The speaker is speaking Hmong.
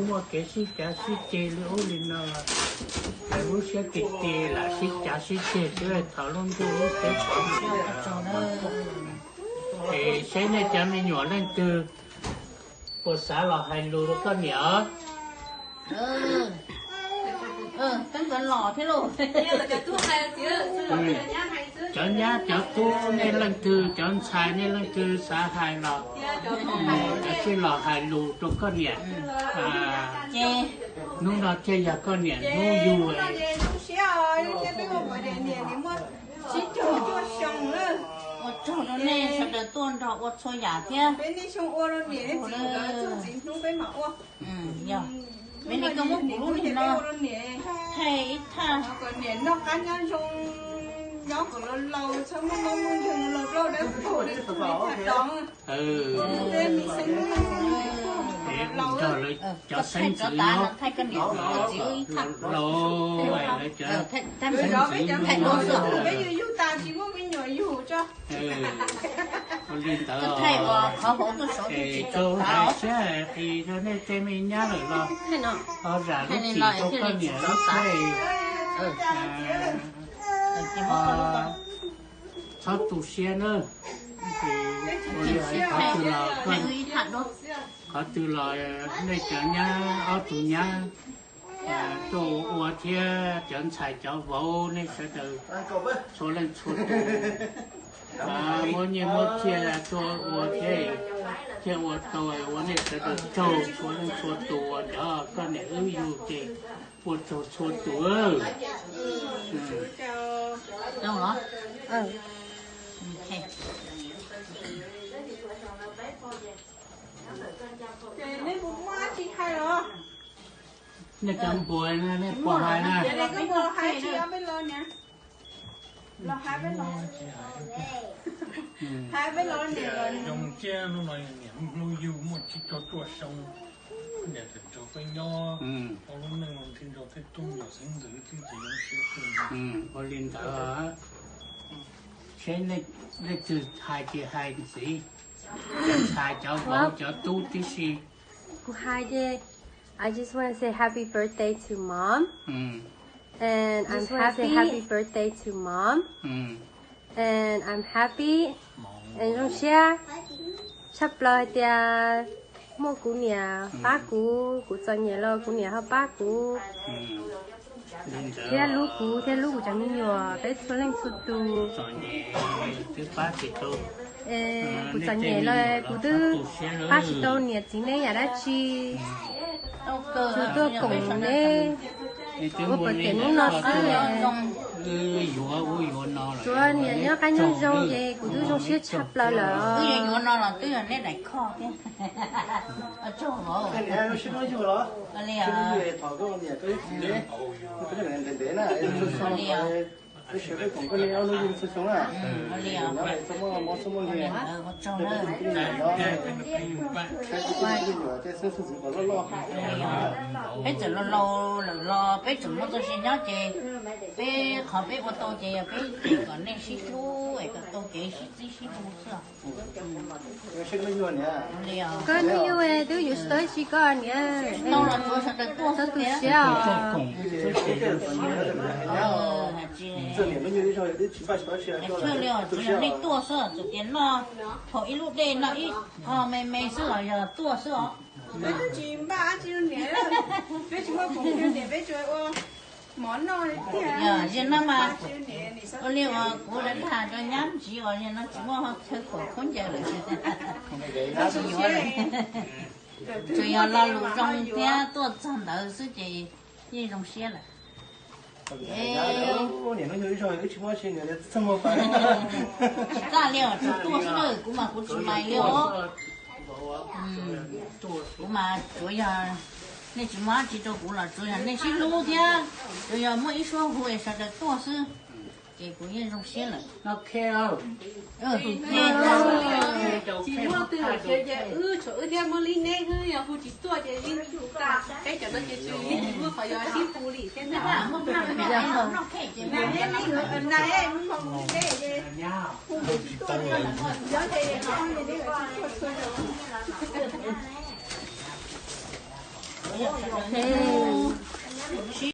muaj kev sib cav sib ceg li ub li no los lawv lub siab tig tig lam sib cav sib ceg xwb, thaum lub ntuj lub teb pov es seb nej cov me nyuam leej twg puas xav los hais lus rau koj niam os. Cov nyab cov tub nej leej twg, cov ntxhais nej leej twg xav hais los, cov twg los hais lus rau koj niam. Hnub no thiaj yog koj niam hnub yug. Ua tsaug rau nej sawv daws tuaj nrog ua txhua yam thiab. Peb li koj muab kuv lub niag no thaij ib thaj. Nrog lawv cov xeeb ntxwv nyob, lawv cov xeeb ntxwv nyob, ua li ntawd es rau hais siab qis rau nej tej me nyab lawm los ho zam lub txim rau koj niam lub thaij. Txhob tu siab nawb. Qhov twg los, qhov twg los nej cov nyab ob tug nyab tuaj ua thiab cov ntxhais cov vauv nej sawv daws txhua leej txhua tus muab nyiaj muab txiaj tuaj ua thiab, thiaj ua tau ua nej sawv daws tsaug txhua leej txhua tus uas cov koj niam wb yug ces ua tsaug txhua tus. Nej cov npua nej puas hais na? Zoo siab hnub no niam hnub yug muaj tsib caug cuaj xyoo, niam tseem nrog peb nyob, ua lub neej los nrog tej tub ntsuag xeeb ntxwv twb tsis zoo siab. Ua li ntawd, seb leej twg hais ces hais ntxiv, cov ntxhais cov vauv cov tub tib si. Kuv hais ces, I just want to say happy birthday to mom. And I'm happy, happy birthday to mom. And I'm happy, zoo siab tshaj plaws hais tias muaj kuv niam pab kuv, kuv txom nyem los kuv niam ho pab kuv thiab hlub kuv thiab hlub kuv cov me nyuam peb txhua leej txhua tus. Kuv txom nyem los kuv twb pab tsis tau niam txiv neb yam dab tsi. Tsuas tuaj koom neb ua pom tiam hnub no xwb. Tsuav niam nyob qab nyob zoo ces kuv twb zoo siab tshaj plaws lawm. Twb yuav yuav no los twb yog neb daim khoj thiab. Ua tsaug vauv. Peb txawm laus laus lawm los peb tseem muaj txoj sia nyob ces peb qhov peb ua tau ces yog peb kom nej sib hlub es kom tau kev sib txib sib hu xwb. Koj hnub yug twb yuav tsis tau dab tsi koj niam. Tau los tsuav sawv daws tuaj xwb tiag. Tsis li os, tsuav yog nej tuaj xwb, txawm tias noj thaum ib lub dej noj ib qho me me xwb los yog tuaj xwb os. Peb twb tsis npaj dab tsi rau niam, peb tsis muaj khoom rau niam, peb tsuas ua mov noj tiag. Yog no mas, ua li uas kuv lawv tham rau nyab ntsis uas yog no tsis muaj chaw khuam khaub ncaws lawm. Tsuas yog lo lus zoo thiab tuaj txog ntawd xwb ces yeej zoo siab lawm. Tsis txaj li os, tsuas tuaj xwb na, kuv mas kuv tsis mais li os. Kuv mas tsuav yog, nej tsis muaj dab tsi rau kuv los tsuav yog nej sib hlub thiab, tsuas yog muaj ib suab hu es sawv daws tuaj xwb, ces kuv yeej zoo siab lawm. Tsis muaj twg ces wb tshuav wb thiab Mab Lis neb xwb, yog hu tsis tuaj ces yeej tas. Peb cov no ces tsis muaj qhov yog sib hu li thiab ntag. Ces